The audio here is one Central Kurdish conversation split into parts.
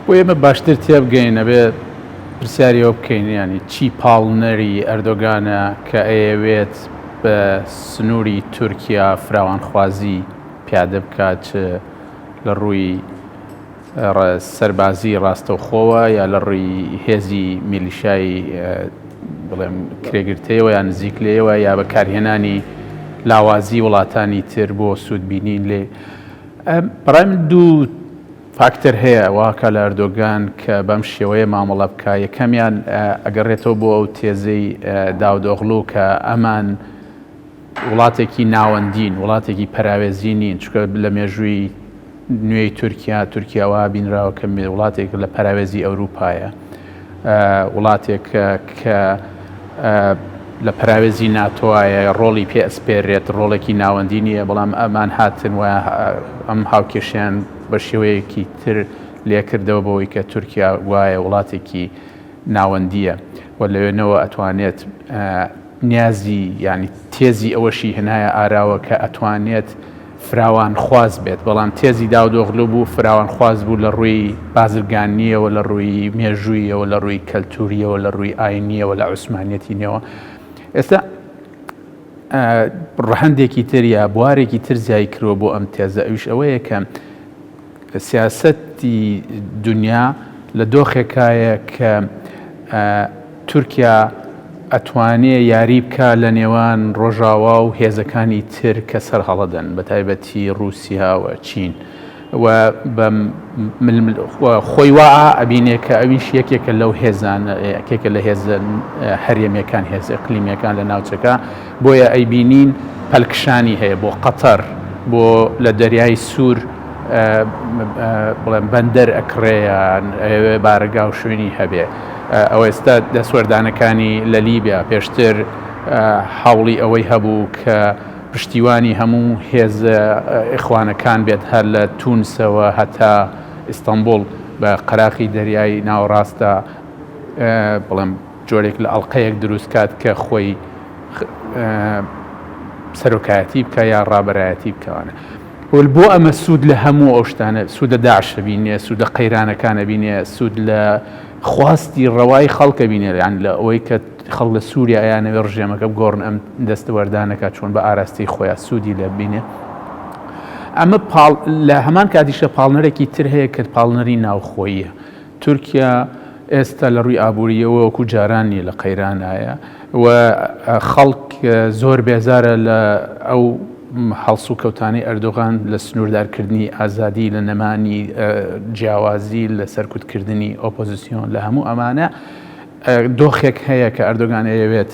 بۆ ئێمە باشتر تێبگەین ئەبێ پرسیاری ئەوە بکەین یانی چی پاڵنەری ئەردۆگانە کە ئەیەوێت بە سنووری تورکیا فراوانخوازی پیادە بکات چ لە ڕووی سەربازی ڕاستەوخۆوە یا لە ڕووی هێزی میلیشای بڵێم کرێگرتەیەوە یا نزیک لێیەوە یا بەکارهێنانی لاوازی وڵاتانی تر بۆ سوودبینین لێ بەڕای من دوو فاکتەر هەیە واکا لە ئەردۆگان کە بەم شێوەیە مامەڵە بکا، یەکەمیان ئەگەڕێتەوە بۆ ئەو تێزەی داودئۆغڵو کە ئەمان وڵاتێکی ناوەندین، وڵاتێکی پەراوێزی نین، چونکە لە مێژووی نوێی تورکیا، تورکیا وا بینراوە کە وڵاتێک لە پەراوێزی ئەوروپایە، وڵاتێک کە لە پەراوێزی ناتۆایە ڕۆڵی پێ ئەسپێرێت، ڕۆڵێکی ناوەندی نییە، بەڵام ئەمان هاتن و ئەم هاوکێشەیان بە شێوەیەکی تر لێکردەوە بەوەی کە تورکیا گوایە وڵاتێکی ناوەندییە و لەوێنەوە ئەتوانێت نیازی یانی تێزی ئەوەشی هێنایە ئاراوە کە ئەتوانێت فراوانخواز بێت، بەڵام تێزی داودئۆغلو بوو فراوانخواز بوو لە ڕووی بازرگانییەوە، لە ڕووی مێژوویەوە، لە ڕووی کەلتوورییەوە، لە ڕووی ئاینییەوە، لە عوسمانیەتی نێوە. ئێستا ڕەهەندێکی تر یا بوارێکی تر زیای کردووە بۆ ئەم تێزە، ئەویش ئەوەیە کە سیاسەتی دونیا لە دۆخێکایە کە تورکیا ئەتوانێ یاری بکا لە نێوان ڕۆژاوا و هێزەکانی تر کە سەرهەڵەدەن بە تایبەتی ڕووسیا و چین و خۆی وا ئەبینێ کە ئەویش یەکێکە لەو هێزانە یەکێکە لە هێزە هەرێمیەکان هێزە ئیقلیمیەکان لە ناوچەکە بۆیە ئەیبینین پەلکشانی هەیە بۆ قەتەر بۆ لە دەریای سوور بڵێم بەندەر ئەکڕێ یان ئەیەوێ بارەگا و شوێنی هەبێ ئەوە ئێستا دەستوەردانەکانی لە لیبیا پێشتر هەوڵی ئەوەی هەبوو کە پشتیوانی هەموو هێزە ئیخوانەکان بێت هەر لە تونسەوە هەتا ئیستانبوڵ بە قەراخی دەریای ناوەڕاستدا بڵێم جۆرێک لە ئەڵلقەیەک دروست کات کە خۆی سەرۆکایەتی بکە یا ڕابەرایەتی بکەوانە وەل بۆ ئەمە سوود لە هەموو ئەو شتانە سوود لە داعش ئەبینێ سوود لە قەیرانەکان ئەبینێ سوود لە خواستی ڕەوای خەڵک ئەبینێ یان لە ئەوەی کە خەڵک لە سووریا ئەیانەوێ ڕژێمەکە بگۆڕن ئەم دەستوەردانەکە چۆن بە ئاراستەی خۆیان سوودی لێ ببینێ ئەمە پاڵ لە هەمان کاتیشە پاڵنەرێکی تر هەیە کە پاڵنەری ناوخۆییە تورکیا ئێستا لە ڕووی ئابوورییەوە وەکو جاران نییە لە قەیرانایە و خەڵک زۆر بێزارە لە ئەو هەڵسوکەوتانەی ئەردۆغان لە سنووردارکردنی ئازادی لە نەمانی جیاوازی لە سەرکوتکردنی ئۆپۆزیسیۆن لە هەموو ئەمانە دۆخێک هەیە کە ئەردۆگان ئەیەوێت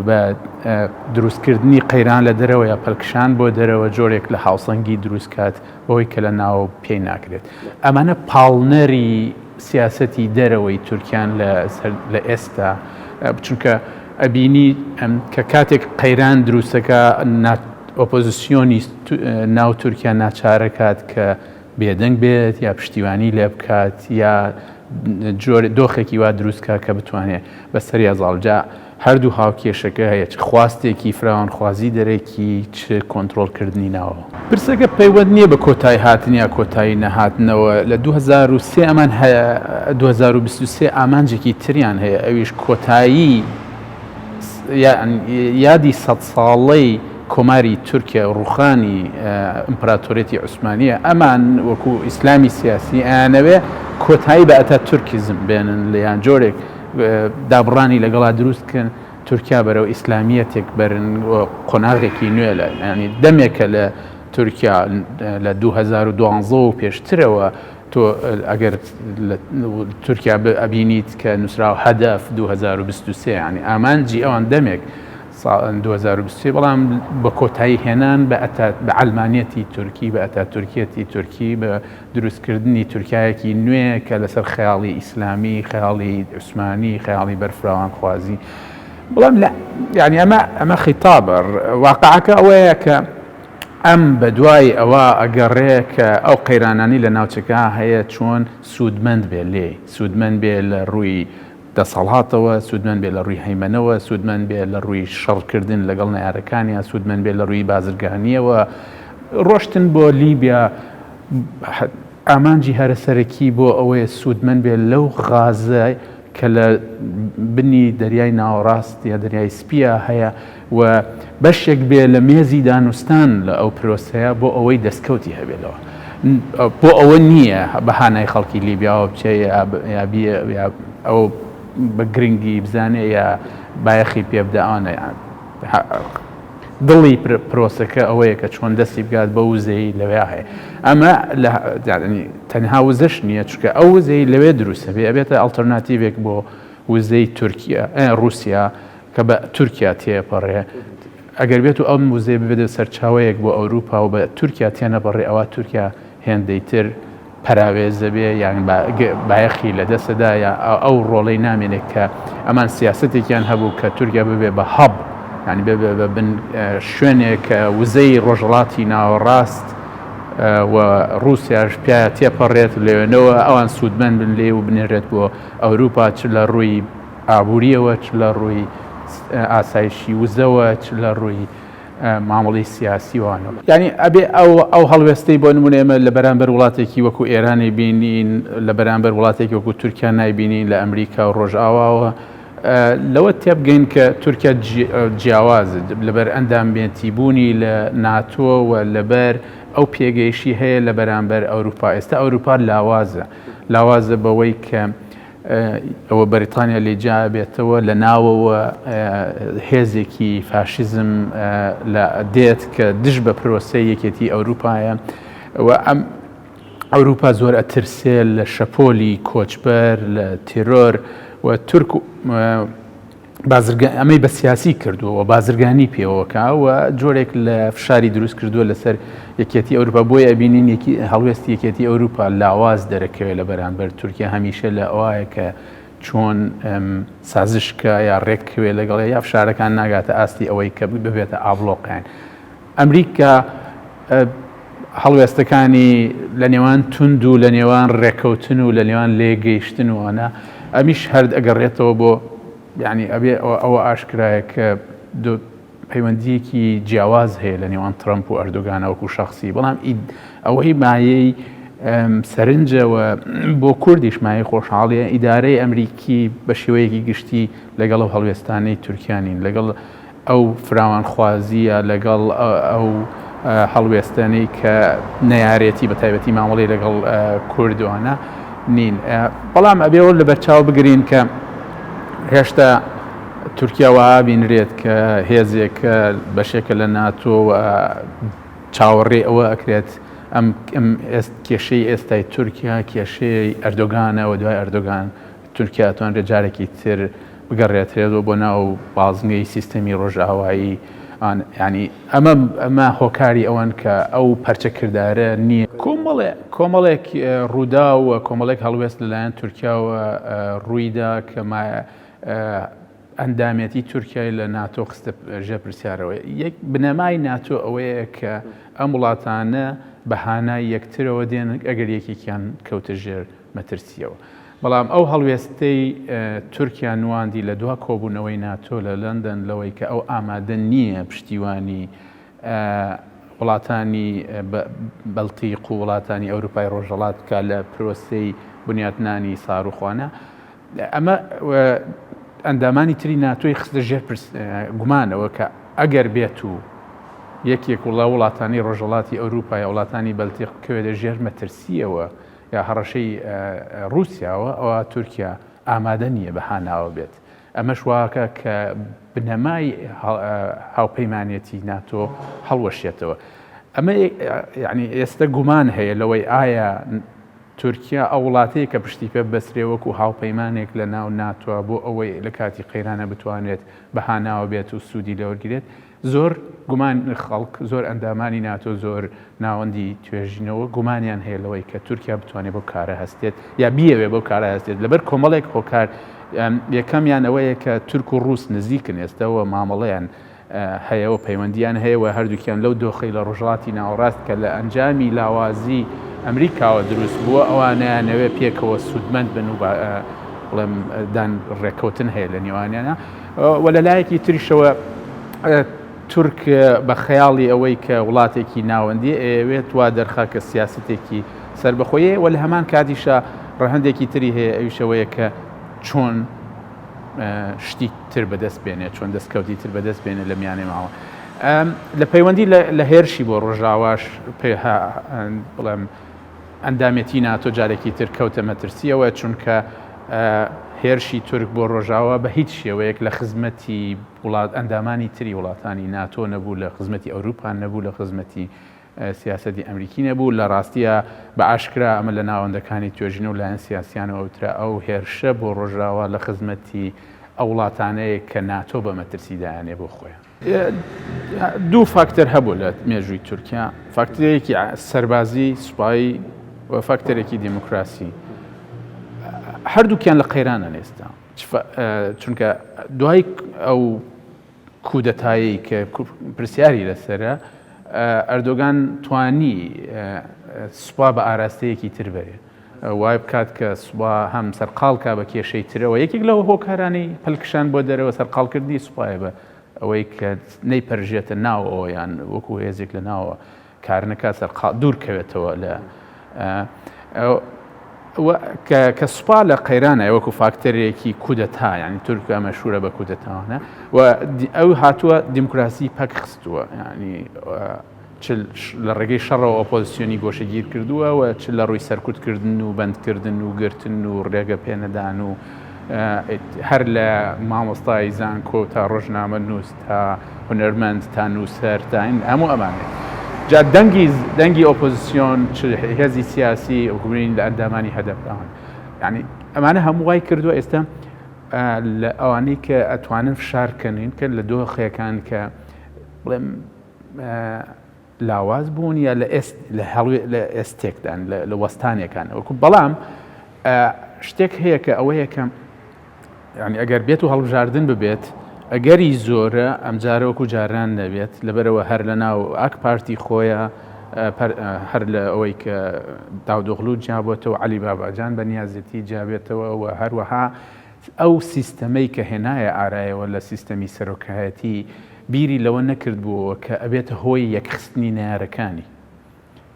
بە دروستکردنی قەیران لە دەرەوە یا پەلکشان بۆ دەرەوە جۆرێک لە هاوسەنگی دروستکات بەوەی کە لە ناوەوە پێی ناکرێت. ئەمانە پاڵنەری سیاسەتی دەرەوەی تورکیان لە ئێستا، چونکە ئەبینی کە کاتێک قەیران دروستەکە ئۆپۆزیسیۆنی ناو تورکیا ناچارەکات کە بێدەنگ بێت یا پشتیوانی لێ بکات یا دۆخێکی وا دروستکە کە بتوانێت بەسەریا زاڵ جا هەردوو هاوکێشەکە هەیە، چ خواستێکی فراوانخوازی دەرەکی، چ کۆنترۆڵکردنی ناوەوە. پرسەکە پەیوەند نییە بە کۆتایی هاتن یا کۆتایی نەهاتنەوە، لە 2003 ئەمان هەیە، 2023 ئامانجێکی تریان هەیە، ئەویش کۆتایی یادی سەد ساڵەی کۆماری تورکیا و ڕووخانی ئیمپراتۆریەتی عوسمانییە، ئەمان وەکو ئیسلامی سیاسی ئەیانەوێ کۆتایی بە ئەتاتورکیزم بێنن یان جۆرێک دابڕانی لەگەڵا دروست بکەن، تورکیا بەرەو ئیسلامییەتێک بەرن و قۆناغێکی نوێ لە یانی دەمێکە لە تورکیا لە 2012 و پێشترەوە تۆ ئەگەر تورکیا ئەبینیت کە نووسراو هەدەف 2023 ینی ئامانجی ئەوان دەمێک 2023 بەڵام بە کۆتایی هێنان بە ئەتا بە عەلمانیەتی تورکی بە ئەتاتورکیەتی تورکی بە دروستکردنی تورکیایەکی نوێ کە لەسەر خەیاڵی ئیسلامی، خەیاڵی عوسمانی، خەیاڵی بەرفراوانخوازی. بەڵام لە یعنی ئەمە ئەمە خیتابە واقعەکە ئەوەیە کە ئەم بەدوای ئەوە ئەگەڕێ کە ئەو قەیرانانی لە ناوچەکە هەیە چۆن سوودمەند بێ لێی سوودمەند بێ لە ڕووی دەسەڵاتەوە، سوودمەند بێ لە ڕووی هەیمەنەوە، سوودمەند بێ لە ڕووی شەڕکردن لەگەڵ نەیارەکانیا، سوودمەند بێ لە ڕووی بازرگانییەوە. ڕۆشتن بۆ لیبیا. ئامانجی هەرە سەرەکی بۆ ئەوەیە سوودمەند بێت لەو غازە کە لە بنی دەریای ناوەڕاست یا دەریای سپیە هەیە و بەشێک بێ لە مێزی دانوستان لە ئەو پرۆسەیە بۆ ئەوەی دەستکەوتی هەبێت لەوە بۆ ئەوە نییە بە هانای خەڵکی لیبیاوە بچێ یا ئەو بە گرنگی بزانێ یا بایەخی پێ بدە ئەوانە دڵی پرۆسەکە ئەوەیە کە چۆن دەستی بگات بە وزەی لەوێ هەیە ئەمە تەنها وزەش نییە چونکە ئەو وزەی لەوێ دروستە بێ ئەبێتە ئەڵتەرناتیڤێک بۆ وزەی تورکیا ڕووسیا کە بە تورکیا تێپەڕێ ئەگەر بێت و ئەم وزەیە ببێتە سەرچاوەیەک بۆ ئەوروپا و بە تورکیا تێنەپەڕێ ئەوا تورکیا هێندەی تر پەراوێز دەبێ یان بایەخی لەدەستەدا یا ئەو ڕۆڵەی نامێنێت کە ئەمان سیاسەتێکیان هەبوو کە تورکیا ببێ بە hub یانی ببێ بە بن شوێنێک کە وزەی ڕۆژهەڵاتی ناوەڕاست و ڕووسیاش پیایا تێپەڕێت لەوێنەوە ئەوان سوودمەند بن لێی و بنێرێت بۆ ئەوروپا چ لە ڕووی ئابوورییەوە، چ لە ڕووی ئاسایشی وزەوە، چ لە ڕووی مامەڵەی سیاسی وانەوە. یانی ئەبێ ئەو ئەو هەڵوێستەی بۆ نموونە ئێمە لە بەرامبەر وڵاتێکی وەکوو ئێرانی بینین، لە بەرامبەر وڵاتێکی وەکوو تورکیا نایبینین لە ئەمریکا و ڕۆژئاواوە، لەوە تێبگەین کە تورکیا جیاوازە لەبەر ئەندامێتی بوونی لە ناتۆ و لەبەر ئەو پێگەیشی هەیە لە بەرامبەر ئەوروپا. ئێستا ئەوروپا لاوازە، لاوازە بەوەی کە ئەوە بەریتانیا لێی جیا بێتەوە لە ناوەوە هێزێکی فاشیزم لە دێت کە دژ بە پرۆسەی یەکێتی ئەوروپایە و ئەم ئەوروپا زۆر ئەترسێ لە شەپۆلی کۆچبەر لە تێرۆر و تورک بازرگان ئەمەی بە سیاسی کردووە و بازرگانی پێوەکا و جۆرێک لە فشاری دروست کردووە لەسەر یەکێتی ئەوروپا بۆیە ئەبینین یەکی هەڵوێستی یەکێتی ئەوروپا لاواز دەرەکەوێت لە بەرامبەر تورکیا هەمیشە لە ئەوایە کە چۆن سازشکە یا ڕێککەوێت لەگەڵ یا فشارەکان ناگاتە ئاستی ئەوەی کە ببێتە ئابڵۆقیان ئەمریکا هەڵوێستەکانی لە نێوان توند و لە نێوان ڕێکەوتن و لە نێوان لێگەیشتن و ئەنا ئەمیش هەر ئەگەڕێتەوە بۆ یعنی ئەبێ ئەوە ئاشکرایە کە پەیوەندیەکی جیاواز هەیە لە نێوان ترەمپ و ئەردۆگانە وەکو شخصی بەڵام ئەوەی مایەی سەرنجەوە بۆ کوردیش مایەی خۆشحاڵیە ئیدارەی ئەمریکی بە شێوەیەکی گشتی لەگەڵ ئەو هەڵوێستانەی تورکیانین لەگەڵ ئەو فراوانخوازییە لەگەڵ ئەو هەڵوێستانەی کە نەیارێتی بە تایبەتی مامەڵەی لەگەڵ کورد وانە نین. بەڵام ئەبێ ئەوە لەبەرچاو بگرین کە هێشتا تورکیا وەها بینرێت کە هێزێک بەشێکە لە ناتۆ و چاوەڕێی ئەوە ئەکرێت ئەم کێشەی ئێستای تورکیا کێشەی ئەردۆگانە و دوای ئەردۆگان تورکیا ئەتوانرێت جارێکی تر بگەڕێترێتەوە بۆ ناو بازنەی سیستەمی ڕۆژئاوایی ینی ئەمە ئەمە هۆکاری ئەوەن کە ئەو پەرچەکردارە نییە. کۆمەڵێ کۆمەڵێک ڕوودا و کۆمەڵێک هەڵوێست لەلایەن تورکیاوە ڕوویدا کە ئەندامێتی تورکیای لە ناتۆ خستە ژێر پرسیارەوە. یەک بنەمای ناتۆ ئەوەیە کە ئەم وڵاتانە بە هانای یەکترەوە دێن ئەگەر یەکێکیان کەوتە ژێر مەترسییەوە. بەڵام ئەو هەڵوێستەی تورکیا نواندی لە دوا کۆبوونەوەی ناتۆ لە لەندەن لەوەی کە ئەو ئامادە نییە پشتیوانی وڵاتانی بەلتیق و وڵاتانی ئەوروپای ڕۆژهەڵات بکات لە پرۆسەی بنیاتنانی ساروخوانە ئەمە ئەندامانی تری ناتۆی خستە ژێر گومانەوە کە ئەگەر بێت و یەکێک وڵا وڵاتانی ڕۆژهەڵاتی ئەوروپا یا وڵاتانی بەلتیق بکەوێتە ژێر مەترسیەوە یا هەڕەشەی ڕووسیاوە، ئەوا تورکیا ئامادە نییە بە هاناوە بێت. ئەمەش واکا کە بنەمای هاوپەیمانێتی ناتۆ هەڵوەشێتەوە. ئەمە یعنی ئێستە گومان هەیە لەوەی ئایا تورکیا ئەو وڵاتەیە کە پشتی پێ ببەسترێ وەکو هاوپەیمانێک لە ناو ناتۆ بۆ ئەوەی لە کاتی قەیرانە بتوانێت بە هاناوە بێت و سوودی لێوەرگرێت، زۆر گومان خەڵک، زۆر ئەندامانی ناتۆ، زۆر ناوەندی توێژینەوە گومانیان هەیە لەوەی کە تورکیا بتوانێت بەو کارە هەستێت یا بیەوێت بەو کارە هەستێت لەبەر کۆمەڵێک هۆکار. یەکەمیان ئەوەیە کە تورک و ڕووس نزیکن ئێستا و مامەڵەیان هەیە و پەیوەندیان هەیە و هەردووکیان لەو دۆخەی لە ڕۆژهەڵاتی ناوەڕاست کە لە ئەنجامی لاوازی ئەمریکاوە دروست بووە ئەوانەیانەوێت پێکەوە سوودمەند بن و بڵێم دان ڕێککەوتن هەیە لە نێوانیانە. و لە لایەکی تریشەوە تورک بە خەیاڵی ئەوەی کە وڵاتێکی ناوەندی ئەیەوێت وا دەرخا کە سیاسەتێکی سەربەخۆیی و لە هەمان کاتیشا ڕەهەندێکی تری هەیە ئەویش ئەوەیە کە چۆن شتی تر بەدەست بێنێت چۆن دەستکەوتی تر بەدەست بێنێت لە میانەی ماوە لە پەیوەندی لە هێرشی بۆ ڕۆژاواش پێ بڵێم ئەندامێتی ناتۆ جارێکی تر کەوتە مەترسیەوە چونکە هێرشی تورک بۆ ڕۆژاوا بە هیچ شێوەیەک لە خزمەتی وڵات ئەندامانی تری وڵاتانی ناتۆ نەبوو لە خزمەتی ئەوروپا نەبوو لە خزمەتی سیاسەتی ئەمریکی نەبوو، لە ڕاستیا بە ئاشکرا ئەمە لە ناوەندەکانی توێژینەوە و لایەن سیاسیانەوە وترا ئەو هێرشە بۆ ڕۆژاوا لە خزمەتی ئەو وڵاتانەیە کە ناتۆ بە مەترسی دایانێ بۆ خۆیان. دوو فاکتەر هەبوو لە مێژووی تورکیا، فاکتەرێکی سەربازی، سوپایی و فاکتەرێکی دیموکراسی. هەردووکیان لە قەیرانن ئێستا، چونکە دوای ئەو کودەتایەی کە پرسیاری لەسەرە، ئەردۆگان توانی سوپا بە ئاراستەیەکی تر بەرێ، وای بکات کە سوپا هەم سەرقاڵ کا بە کێشەی ترەوە، یەکێک لەو هۆکارانەی پەلکشان بۆ دەرەوە سەرقاڵکردنی سوپایە بە ئەوەی کە نەیپەرژێتە ناوەوە یان وەکو هێزێک لە ناوەوە کار نەکات سەرقاڵ دوور کەوێتەوە لە کە سوپا لە قەیرانە وەکو فاکتەرێکی کودەتا ینی تورکیا مەشهورە بە کودەتاوانە و ئەو هاتووە دیموکراسی پەک خستووە ینی چ لە ڕێگەی شەڕەوە ئۆپۆزیسیۆنی گۆشەگیر کردووە و چ لە ڕووی سەرکوتکردن و بەندکردن و گرتن و ڕێگە پێنەدان و هەر لە مامۆستای زانکۆ تا ڕۆژنامەنووس تا هونەرمەند تا نووسەر تا هەموو ئەمانە جا دەنگی دەنگی ئۆپۆزیسیۆن چ هێزی سیاسی وەکو لە ئەندامانی هەدەپەوان یعنی ئەمانە هەموو وای کردووە ئێستا لە ئەوانەی کە ئەتوانن فشار کەنین کە لە دۆخێکان کە بڵێم لاواز بوون یا لە ئێست لە هەڵوێ لە ئێستێکدان لە وەستانێکان وەکو بەڵام شتێک هەیە کە ئەوەیە کە یعنی ئەگەر بێت و هەڵبژاردن ببێت ئەگەری زۆرە ئەمجارە وەکو جاران نەبێت لەبەرەوە هەر لە ناو ئاک پارتی خۆیە هەر لە ئەوەی کە داودۆغلو جیابێتەوە علی باباجان بە نیازێتی جیابێتەوە و هەروەها ئەو سیستەمەی کە هێنایە ئارایەوە لە سیستەمی سەرۆکایەتی بیری لەوە نەکردبووەوە کە ئەبێتە هۆی یەکخستنی نەیارەکانی.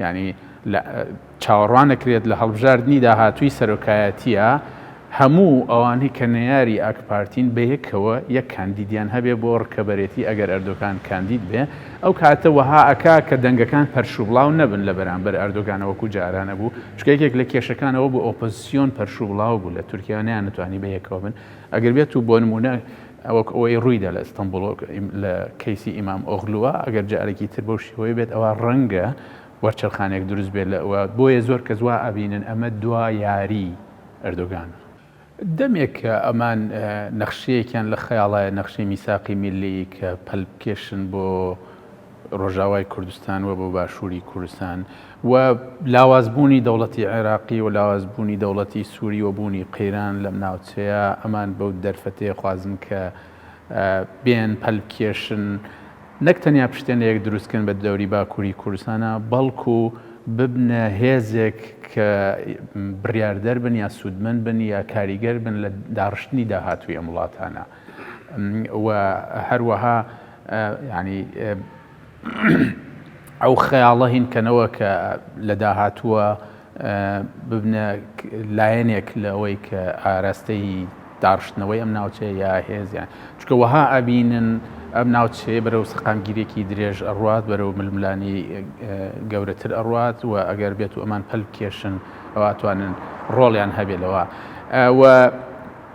یانی لە چاوەڕوان ئەکرێت لە هەڵبژاردنی داهاتووی سەرۆکایەتییا هەموو ئەوانەی کە نەیاری ئاکپارتین بەیەکەوە یەک کاندیدیان هەبێ بۆ ڕکەبەرێتی ئەگەر ئەردۆگان کاندید بێ ئەو کاتە وەها ئەکا کە دەنگەکان پەرشوبڵاو نەبن لە بەرامبەر ئەردۆگانە وەکو جاران ئەبوو چونکە یەکێک لە کێشەکان ئەوە بوو ئۆپۆزسیۆن پەرشوبڵاو بوو لە تورکیا نەیانتوانی بەیەکەوە بن ئەگەر بێت و بۆ نموونە وەک ئەوەی ڕوویدا لە ئیستەنبوڵ لە کەیسی ئیمام ئۆغلووە، ئەگەر جارێکی تر بەو شێوەیە بێت ئەوا ڕەنگە وەرچەرخانێک دروست بێت لە بۆیە زۆر کەس وا ئەبینن ئەمە دوا یاری ئەردۆگانە. دەمێکە ئەمان نەخشەیەکیان لە خەیاڵایە نەخشەی میساقی میللی کە پەل بکێشن بۆ ڕۆژاوای کوردستان و بۆ باشووری کوردستان و لاوازبوونی دەوڵەتی عێراقی و لاوازبوونی دەوڵەتی سووری و بوونی قەیران لەم ناوچەیە ئەمان بەو دەرفەتەیە خوازن کە بێن پەل بکێشن نەک تەنیا پشتێنەیەک دروستکەن بە دەوری باکووری کوردستانە بەڵکو ببنە هێزێک کە بڕیاردەر بن یا سوودمەند بن یا کاریگەر بن لە داڕشتنی داهاتووی ئەم وڵاتانە و هەروەها یانی ئەو خەیاڵە هینکەنەوە کە لە داهاتووە ببنە لایەنێک لە ئەوەی کە ئاراستەی داڕشتنەوەی ئەم ناوچەیە یا هێزیان چکە وەها ئەبینن ئەم ناوچەیە بەرەو سەقامگیرێکی درێژ ئەڕوات بەرەو ململانی گەورەتر ئەڕوات و ئەگەر بێت و ئەمان پەل بکێشن ئەوە ئەتوانن ڕۆڵیان هەبێت لەوە و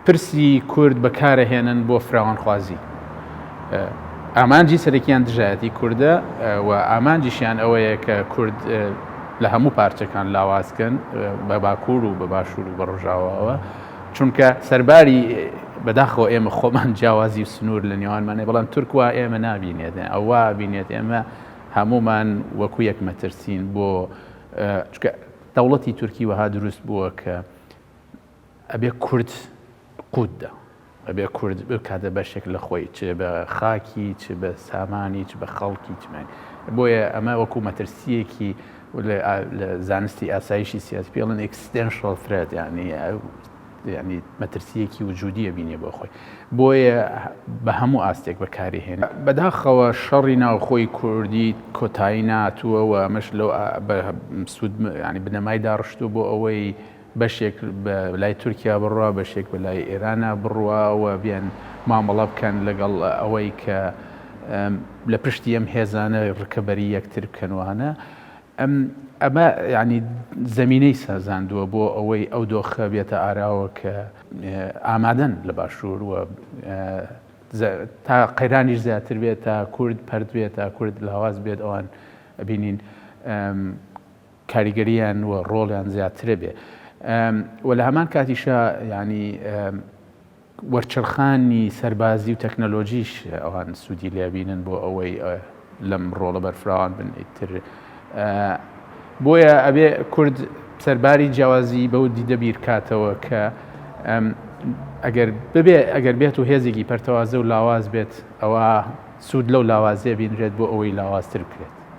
پرسی کورد بەکارەهێنن بۆ فراوانخوازی. ئامانجی سەرەکیان دژایەتی کوردە و ئامانجیشیان ئەوەیە کە کورد لە هەموو پارچەکان لاوازکەن بە باکوور و بە باشوور و بە ڕۆژاواوە چونکە سەرباری بەداخەوە ئێمە خۆمان جیاوازی و سنوور لە نێوانمانێ بەڵام تورکوا ئێمە نابینێت ئەوە بینێت ئێمە هەمومان وەکو یەک مەترسین بۆ چونکە دەوڵەتی تورکی وەها دروست بووە کە ئەبێ کورد قوت دا ئەبێ کورد بکاتە بەشێک لە خۆی چ بە خاکی چ بە سامانی چ بە خەڵکی چ بۆیە ئەمە وەکو مەترسیەکی لە زانستی ئاسایشی سیاسی پێڵن existential threat یعنی. ینی مەترسیەکی وجودیە بینێ بۆ خۆی بۆیە بە هەموو ئاستێک بەکاری هێنێ. بەداخەوە شەڕی ناوخۆی کوردی کۆتایی ناتووە و ئەمەش لەو سوود ینی بنەمای داڕشتوو بۆ ئەوەی بەشێک بە لای تورکیا بڕوا، بەشێک بە لای ئێرانا بڕوا و بێن مامەڵە بکەن لەگەڵ ئەوەی کە لە پشتی ئەم هێزانە ڕکەبەری یەکتر بکەن وانە. ئەمە یانی زەمینەی سازاندووە بۆ ئەوەی ئەو دۆخە بێتە ئاراوە کە ئامادەن لە باشوور و تا قەیرانیش زیاتر بێت تا کورد پەرت بێت تا کورد لاواز بێت ئەوان ئەبینین کاریگەریان و ڕۆڵیان زیاترە بێ و لە هەمان کاتیشا یانی وەرچەرخانی سەربازی و تەکنەلۆژیش ئەوان سوودی لێ بینن بۆ ئەوەی لەم ڕۆڵە بەرفراوان بن ئیتر بۆیە ئەبێ کورد سەرباری جیاوازی بەو دیدە بیرکاتەوە کە ئەگەر ببێ ئەگەر بێت و هێزێکی پەرتەوازە و لاواز بێت ئەوە سوود لەو لاوازیە بینرێت بۆ ئەوەی لاوازتر بکرێت.